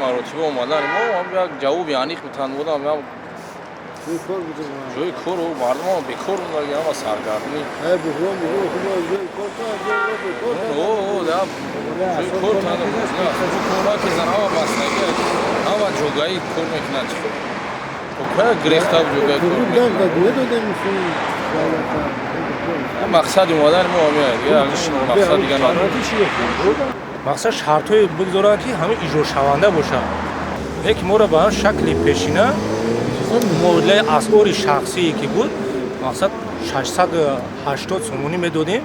Маротиба омадани мо як ҷавоби аниқ метан будам, ҷои кору мардум бекор будаги, ҳама саргармӣ. Ҷои кор кор ҳама бастаги, ҳама ҷогаи кор мекунад. Гирехта ҷогаи кор. Мақсади омадани мо мақсад дига надорад. Мақсад шартҳое бигзоранд, ки ҳамин иҷрошаванда бошад, не ки моро ба ҳам шакли пешина муодилаи асъори шахсие ки буд, мақсад 680 сомонӣ медодем.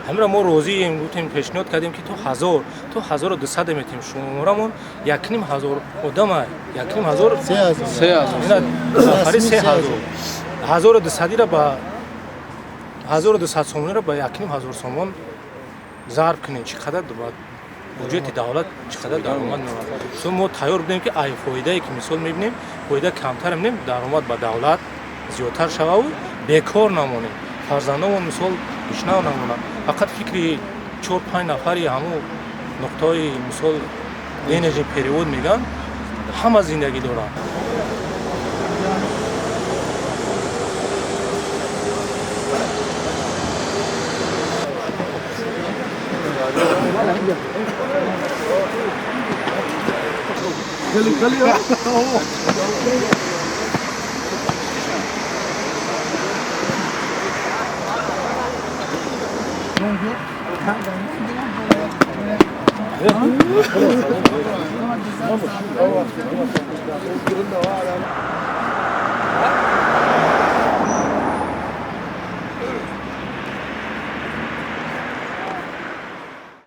Ҳаминро мо розием, гуфтем, пешниҳод кардем, ки то 1000, то 1200 метем. Шуморамон 1500 одама, 1500, нафари 3000, 1200-ира ба 1200 сомониро ба 1500 сомон зарб кунем, чӣ қадар буҷети давлат, чӣ қадар даромад меорад. Со мо тайёр будем, ки ай фоидае ки мисол мебинем, фоида камтар мебинем, даромад ба давлат зиёдтар шававу бекор намонем, фарзандомон мисол гушнав намонанд. Фақат фикри чор панҷ нафари ҳамун нуқтаҳои мисол денежный перевод мегӯянд, ҳама зиндагӣ доранд.